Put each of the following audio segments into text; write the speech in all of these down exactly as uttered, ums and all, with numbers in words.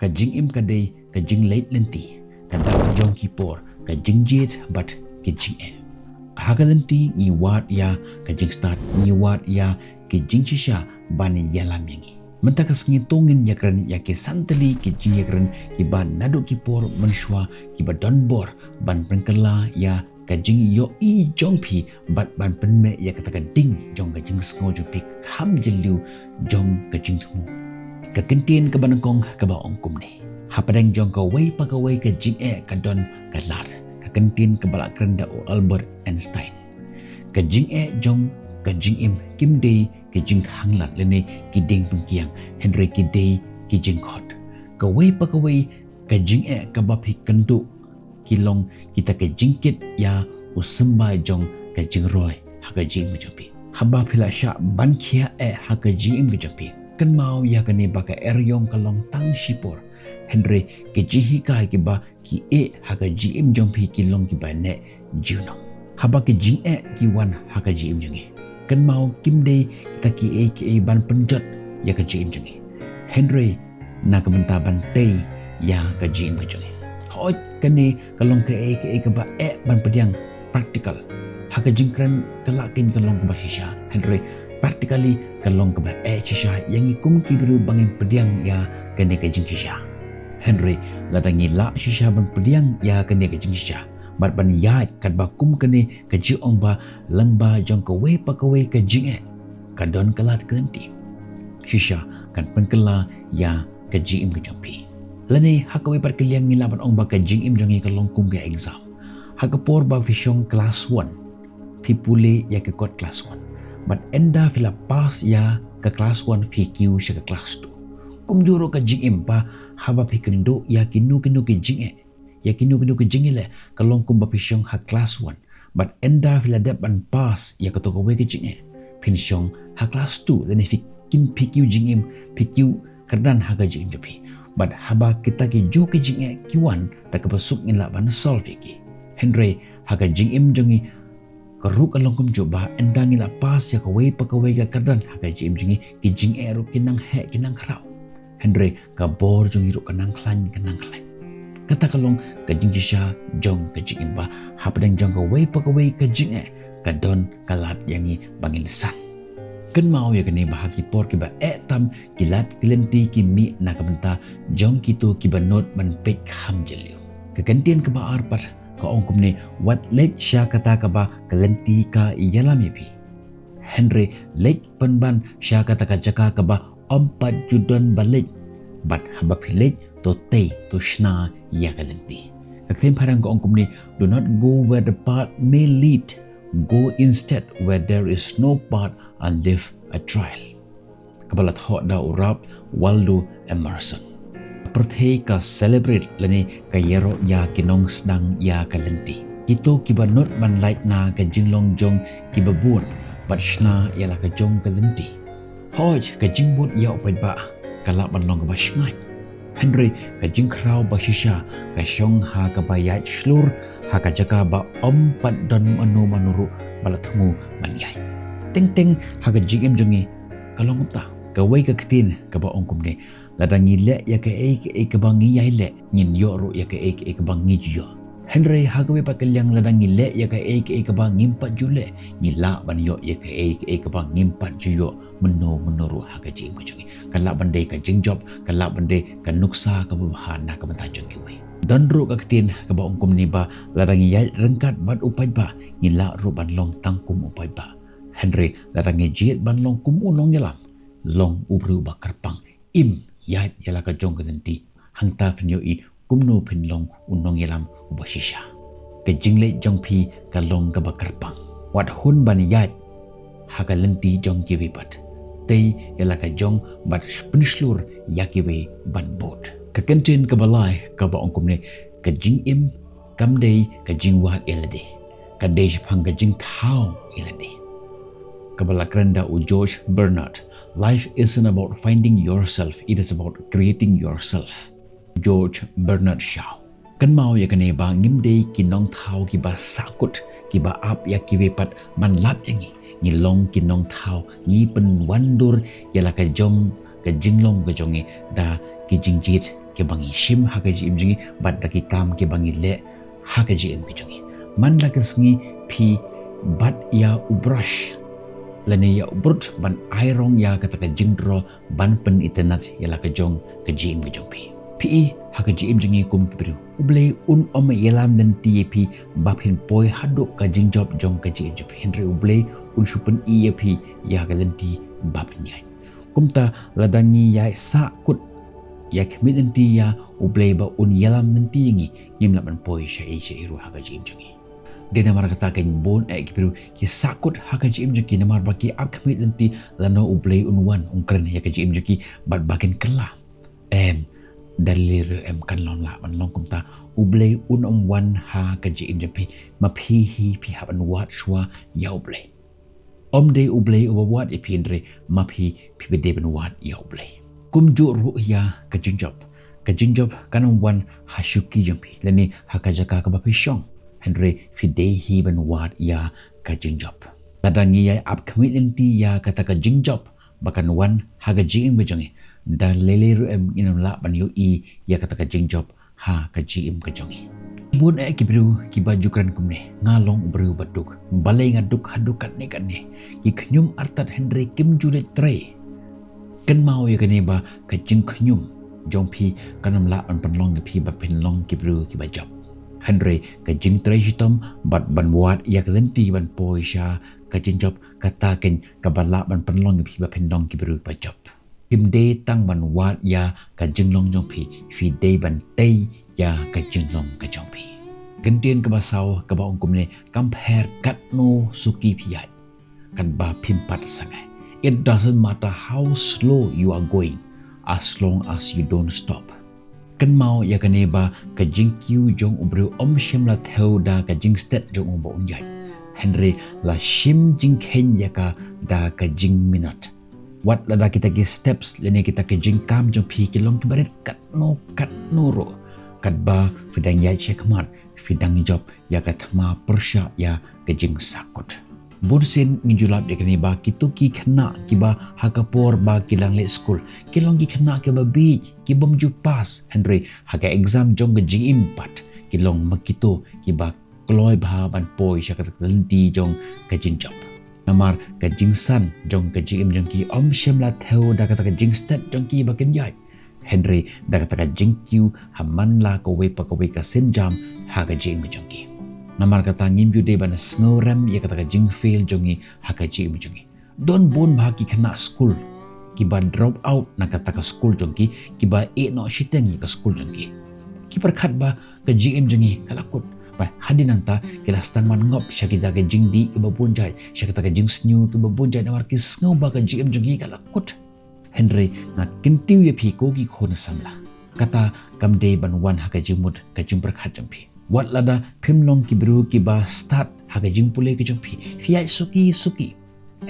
Ka jingim ka dei ka jingleit lynti, ka dak jong ki por, ka jingjied bad ka jingeh. Ha ka lynti ngi wad ïa ka jingstad, ngi wad ïa ki jingshisha ban ïalam ïa ngi. Mynta ka sngi to ngin ïakren ïa ki san tylli ki jingïakren kiba naduh ki por mynshuwa kiba don bor ban pynkylla ïa ka jingïohi jong phi bad ban pynmih ïa kata ka ding jong ka jingsngew jong phi kham jylliew jong ka jingthmu. Ka kyntien kaba nyngkong kaba ong kumne. Hapdeng jong kawei pa kawei ka jingeh ka don ka lad. Ka kyntien kaba la kren da u Albert Einstein. Ka jingeh jong ka jingim kim dei ki jingkhang lad lane ki dieng pynkiang, hynrei ki dei ki jingkhot. Kawei pa kawei ka jingeh kaba phi kynduh ki long kita ki jingkit ïa u symbai jong ka jingroi ha ka jingim ka jong phi. Haba phi la shah ban khia eh ha ka jingim ka jong phi, kynmaw ïa kane ba ka eriong ka long tang shipor, hynrei ki jinghikai kiba ki eh ha ka jingim jong phi ki long kiba neh junom. Haba ki jingeh ki wan ha ka jingim jong ngi, kynmaw kim dei kita kiei kiei ban pynjot ïa ka jingim jong ngi, hynrei na ka bynta ban tei ïa ka jingim ka jong ngi. Hooid, kane ka long kaei kaei kaba eh ban pdiang practical. Ha ka jingkren ka lah kein ka long kaba shisha, hynrei practically ka long kaba eh shisha ïa ngi kum ki briew ba ngin pdiang ïa kane ka jingshisha. Hynrei lada ngi lah shisha ban pdiang ïa kane ka jingshisha bad ban ïaid katba kum kane ka jingong ba lyngba jong kawei pa kawei ka jingeh ka don ka lad ka lynti, shisha kan pynkylla ïa ka jingim ka jong phi. Lane ha kawei pat ka liang ngi lah ban ong ba ka jingim jong ngi ka long kum ka exam. Ha ka por ba phi shong klas one, phi pule ïa ka kot klas one, bad ynda phi la pass ïa ka klas one phi kiew sha ka klas two. Kumjuh ruh ka jingim ba haba phi kynduh ïa kino kino ki jingeh, ïa kino kino ki jingeh leh, ka long kumba phi shong ha klas one, bad ynda phi la dep ban pass ïa kato kawei ka jingeh, phin shong ha klas two, lane phi kin phi kiew jingim, phi kiew kyrdan ha ka jingim jong phi. Bad haba kita kijuh ki jingeh ki wan, da kaba suk ngin lah ban solve ïa ki. Hynrei ha ka jingim jong ngi ka ruh ka long kumjuh ba ynda ngi la pass ïa kawei pa kawei ka kyrdan ha ka jingim jong ngi, ki jingeh ruh ki nang heh ki nang khraw, hynrei ka bor jong ngi ruh ka nang khlaiñ ka nang khlaiñ. Kata ka long ka jingshisha jong ka jingim ba hapdeng jong kawei pa kawei ka jingeh ka don ka lad ïa ngi ba ngin san. Kynmaw ïa kane ba ha ki por kiba eh tam ki lad ki lynti ki mih na ka bynta jong kito kiba nud ban peit kham jylliew. Ka kyntien kaba ar pat ka ong kumne, wat leit sha kata kaba ka lynti ka ïalam ïa phi, hynrei leit pynban sha kata ka jaka kaba ym pat ju don ba leit, bad haba phi leit to tei to shna ïa ka lynti. Ka ktien phareng ka ong kumne, do not go where the path may lead, go instead where there is no path and leave a trail. Kaba la thoh da u Ralph Waldo Emerson. Pyrthei ka celebrate lane ka ïaroh ïa ki nongsdang ïa ka lynti. Kito kiba nud ban lait na ka jinglong jong kiba bun bad shna ïa la ka jong ka lynti. Hooid, ka jingbud ïa u paidbah ka lah ban long kaba shngaiñ, hynrei ka jingkhraw ba shisha ka shong ha kaba ïaid shlur ha ka jaka ba ym pat don mano mano ruh ba la thmu ban ïaid. Teng teng ha ka jingim jong ngi ka long kumta. Kawei ka ktien kaba ong kumne, lada ngi leh ïa kaei kaei kaba ngi ïai leh, ngin ïoh ruh ïa kaei kaei kaba ngi ju ïoh. Hynrei ha kawei pat ka liang lada ngi leh ïa kaei kaei kaba ngim pat ju leh, ngi lah ban ïoh ïa kaei kaei kaba ngim pat ju ïoh mynno mynno ruh ha ka jingim ka jong ngi. Ka lah ban dei ka jingjop, ka lah ban dei ka nuksa kaba bha na ka bynta jong kiwei. Don ruh ka ktien kaba ong kumne ba lada ngi ïaid ryngkat bad u paidbah, ngi lah ruh ban long tang kum u paidbah. Hynrei lada ngi jied ban long kum u nongïalam, long u briew ba kyrpang. Im ïaid ïa la ka jong ka lynti, hangta phin ïohi kumno phin long u nongïalam uba shisha. Ka jingleit jong phi ka long kaba kyrpang. Wat hun ban ïaid ha ka lynti jong kiwei pat. Tei ïa la ka jong bad pynshlur ïa kiwei ban bud. Ka kyntien kaba lai kaba ong kumne, ka jingim kam dei ka jingwad ïa lade, ka dei shaphang ka jingthaw ïa lade. Kaba la kren da u George Bernard, life isn't about finding yourself, it is about creating yourself. George Bernard Shaw. Kynmaw ïa kane ba ngim dei ki nongthaw kiba sahkut, kiba ap ïa kiwei pat ban lap ïa ngi. Ngi long ki nongthaw, ngi pynwandur ïa la ka jong ka jinglong ka jong ngi da ki jingjied kiba ngi shim ha ka jingim jong ngi bad da ki kam kiba ngi leh ha ka jingim ka jong ngi. Man la ka sngi phi bat ïa u brush lane ïa u brut ban ai rong ïa kata ka jingdro ban pynitynnad ïa la ka jong ka jingim ka jong phi. Phi i ha ka jingim jong ngi kum ki briew, U Blei un ym ïalam lynti ïa phi ba phin poi haduh ka jingjop jong ka jingim jong phi, hynrei U Blei un shu pyni ïa phi ïa ka lynti ba phin ïaid. Kumta lada ngi ïai sahkut ïa khmih lynti ïa U Blei ba un ïalam lynti ïa ngi, ngim lah ban poi sha ei sha ei ruh ha ka jingim jong ngi. Dei namar kata keiñ bun eh ki briew ki sahkut ha ka jingim jong ki namar ba ki ap khmih lynti lano U Blei un wan un kren ïa ka jingim jong ki bad ba kin kylla. Em, da lei ruh em, kan long lah ban long kumta. U Blei un ym wan ha ka jingim jong phi ma phi hi phi hap ban wad shuwa ïa U Blei. Ym dei U Blei uba wad ïa phi, hynrei ma phi phi ba dei ban wad ïa U Blei. Kumjuh ruh ïa ka jingjop. Ka jingjop kan ym wan ha shuki jong phi lane ha ka jaka kaba phi shong, hynrei phi dei hi ban wad ïa ka jingjop. Lada ngi ïai ap khmih lynti ïa kata ka jingjop ba kan wan ha ka jingim ka jong ngi, da lei lei ruh em ngin ym lah ban ïohi ïa kata ka jingjop ha ka jingim ka jong ngi. Bun eh ki briew kiba ju kren kumne, nga long u briew ba duk, balei nga duk haduh katne katne. Ki khñium artat hynrei kim ju leit trei. Kynmaw ïa kane ba ka jingkhñium jong phi kan ym lah ban pynlong ïa phi ba phin long ki briew kiba jop, hynrei ka jingtrei shitom bad ban wad ïa ka lynti ban poi sha ka jingjop, kata keiñ kaba lah ban pynlong ïa phi ba phin long ki briew kiba jop. Phim dei tang ban wad ïa ka jinglong jong phi, phi dei ban tei ïa ka jinglong ka jong phi. Kyntien kaba saw kaba ong kumne, kam pher katno suki phi ïaid, katba phim pat sangai. It doesn't matter how slow you are going, as long as you don't stop. Kynmaw ïa kane ba ka jingkiew jong u briew ym shym la thew da ka jingstet jong u ba un ïaid, hynrei la shim jingkheiñ ïa ka da ka jingminot. Wat lada kita ki steps lane kita ki jingkam jong phi ki long kiba rit katno katno ruh, katba phi dang ïaid shakhmat phi dang jop ïa ka thma pyrshah ïa ka jingsahkut. Bun sien ngi ju lap ïa kane ba kito ki khynnah kiba ha ka por ba ki dang leit skul ki long ki khynnah kiba bieit, ki bym ju pass, hynrei ha ka exam jong ka jingim pat ki long ma kito kiba kloi bha ban poi sha kata ka lynti jong ka jingjop. Namar ka jingsan jong ka jingim jong ki ym shym la thew da kata ka jingstet jong ki ba kin ïaid, hynrei da kata ka jingkiew ha man la kawei pa kawei ka sienjam ha ka jingim ka jong ki. Namar kata ngim ju dei ban sngewrem ïa kata ka jingfail jong ngi ha ka jingim jong ngi. Don bun bha ki khynnah skul kiba drop out na kata ka skul jong ki, kiba ïeh noh shiteng ïa ka skul jong ki. Ki pyrkhat ba ka jingim jong ngi ka la kut, ba hadien nangta ki la sdang ban ngop sha kita ki jingdih kiba bun jait, sha kita ki jingsniew kiba bun jait, namar ki sngew ba ka jingim jong ngi ka la kut. Hynrei nga kyntiew ïa phi ko ki khun samla, kata kam dei ban wan ha ka jingmut ka jingpyrkhat jong phi. Wat lada phim long ki briew kiba stad ha ka jingpule ka jong phi, phi ïaid suki suki,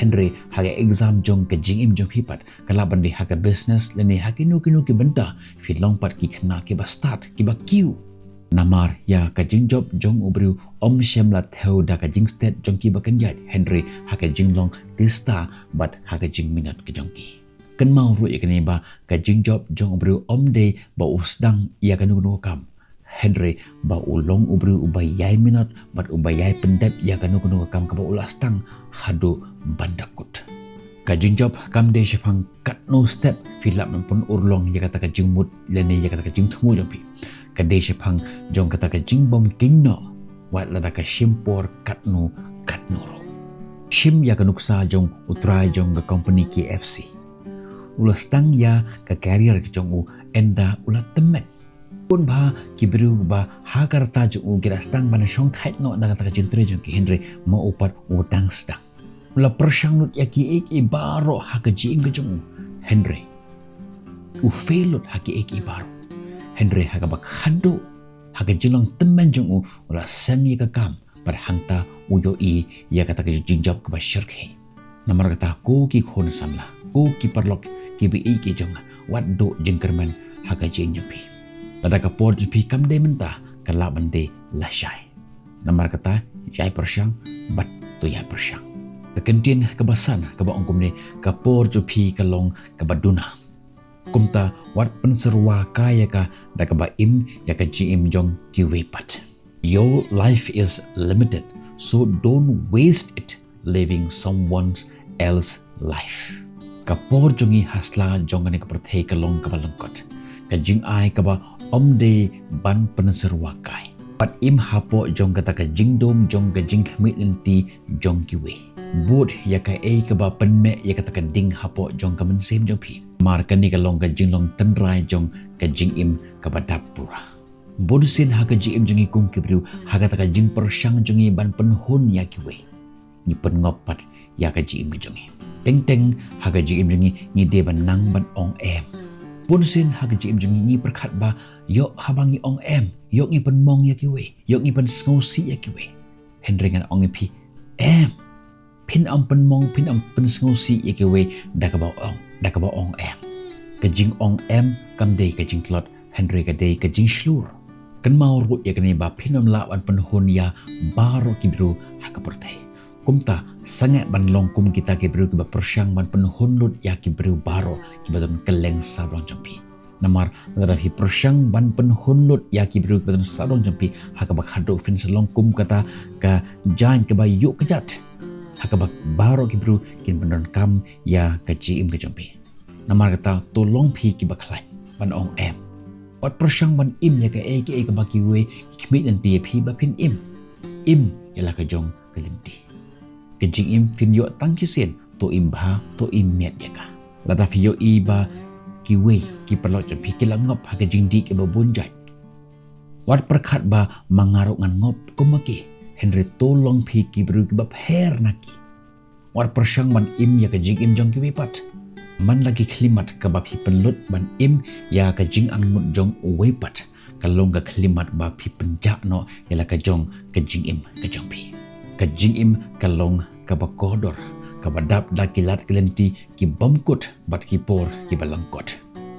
hynrei ha ka exam jong ka jingim jong phi pat, ka lah ban dei ha ka business lane ha kino kino ki bynta, phi long pat ki khynnah kiba stad, kiba kiew. Namar ïa ka jingjop jong u briew ym shym la thew da ka jingstet jong ki ba kin ïaid, hynrei ha ka jinglong tista bad ha ka jingminot ka jong ki. Kynmaw ruh ïa kane ba ka jingjop jong u briew ym dei ba u sdang ïa kano kano ka kam, hynrei ba u long u briew uba ïai minot bad uba ïai pyndep ïa kano kano ka kam kaba u la sdang haduh ban da kut. Ka jingjop kam dei shaphang katno step phi lah ban pynurlong ïa kata ka jingmut lane ïa kata ka jingthmu jong phi. Ka dei shaphang jong kata ka jingbym kynnoh, wat lada ka shim por katno katno ruh. Shim ïa ka nuksa jong u trai jong ka company K F C. U la sdang ïa ka career ka jong u ynda u la tymmen. Bun bha ki briew ba ha ka rta jong u ki la sdang ban shongthait noh da kata ka jingtrei jong ki, hynrei ma u pat u dang sdang. U la pyrshang lut ïa kiei kiei baroh ha ka jingim ka jong u, hynrei u fail lut ha kiei kiei baroh. Hynrei ha kaba khadduh, ha ka jinglong tymmen jong u, u la seng ïa ka kam bad hangta u ïohi ïa kata ka jingjop kaba shyrkhei. Namar kata ko ki khun samla, ko ki paralok kiba ïeit ki jong nga, wat duh jingkyrmen ha ka jingim jong phi. Lada ka por jong phi kam dei mynta, ka lah ban dei lashai. Namar kata ïai pyrshang bad to ïai pyrshang. Ka kyntien kaba san kaba ong kumne, ka por jong phi ka long kaba duna. Kumta wat pynsyrwa kai ïa ka da kaba im ïa ka jingim jong kiwei pat. Your life is limited, so don't waste it living someone else's life. Ka por jong ngi ha sla jong kane ka pyrthei ka long kaba lyngkot. Ka jingai kaba ym dei ban pynsyrwa kai. Pat im hapoh jong kata ka jingdum jong ka jingkhmih lynti jong kiwei. Bud ïa kaei kaba pynmih ïa kata ka ding hapoh jong ka mynsiem jong phi. Namar kane ka long ka jinglong tynrai jong ka jingim kaba dap pura. Bunsien ha ka jingim jong ngi kum ki briew, ha kata ka jingpyrshang jong ngi ban pynhun ïa kiwei, ngi pynngop pat ïa ka jingim ka jong ngi. Teng teng ha ka jingim jong ngi, ngi dei ban nang ban ong em. Bunsien ha ka jingim jong ngi, ngi pyrkhat ba ïoh haba ngi ong em, ïoh ngi pynmong ïa kiwei, ïoh ngi pynsngewsih ïa kiwei. Hynrei ngan ong ïa phi, em. Phin ym pynmong, phin ym pynsngewsih ïa kiwei da kaba ong, da kaba ong em. Ka jingong em kam dei ka jingtlot, hynrei ka dei ka jingshlur. Kynmaw ruh ïa kane ba phin ym lah ban pynhun ïa baroh ki briew ha ka pyrthei. Kumta, sangeh ban long kum kita ki briew kiba pyrshang ban pynhun lut ïa ki briew baroh kiba don kylleng sabrong jong phi. Namar lada phi pyrshang ban pynhun lut ïa ki briew kiba don sabrong jong phi, ha kaba khadduh phin sa long kum kata ka jaiñ kaba ïuh kjat, ha kaba baroh ki briew kin pyndonkam ïa ka jingim ka jong phi. Namar kata, to long phi kiba khlaiñ ban ong em. Wat pyrshang ban im ïa kaei kaei kaba kiwei ki khmih lynti ïa phi ba phin im. Im ïa la ka jong ka lynti. Ka jingim phin ïoh tang shisien, to im bha, to im miat ïa ka. Lada phi ïohi ba kiwei ki paralok jong phi ki la ngop ha ka jingdih kaba bun jait, wat pyrkhat ba ma nga ruh ngan ngop kum ma ki, hynrei to long phi ki briew kiba pher na ki. Wat pyrshang ban im ïa ka jingim jong kiwei pat. Man la ki khyllipmat kaba phi pynlut ban im ïa ka jingangnud jong uwei pat, ka long ka khyllipmat ba phi pynjah noh ïa la ka jong ka jingim ka jong phi. Ka jingim ka long kaba kordor, kaba dap da ki lad ki lynti ki bym kut bad ki por kiba lyngkot.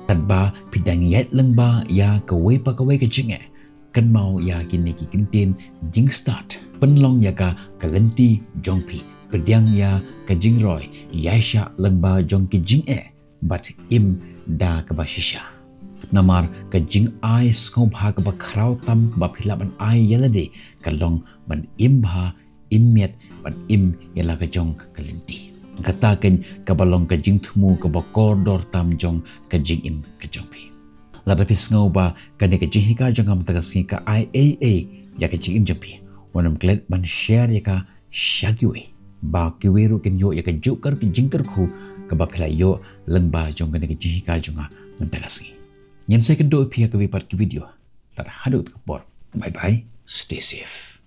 Katba phi dang ïaid lyngba ïa kawei pa kawei ka jingeh, kynmaw ïa kine ki kyntien jingstad. Pynlong ïa ka ka lynti jong phi. Pdiang ïa ka jingroi, ïaishah lyngba jong ki jingeh, bad im da kaba shisha. Namar ka jingai sngewbha kaba khraw tam kaba phi lah ban ai ïa lade, ka long ban im bha, im miat, bad im ïa la ka jong ka lynti. Kata keiñ kaba long ka jingthmu kaba kordor tam jong ka jingim ka jong phi. Lada phi sngew ba kane ka jinghikai jong nga mynta ka sngi ka ai ei ei ïa ka jingim jong phi, wat nym klet ban share ïa ka sha kiwei, ba kiwei ruh kin ïoh ïa ka jingkyrkhu kaba phi la ïoh lyngba jong kane ka jinghikai jong nga mynta ka sngi. Ngin sa ïakynduh ïa phi ha kawei pat ka video. Tad haduh ka por, bye bye, stay safe.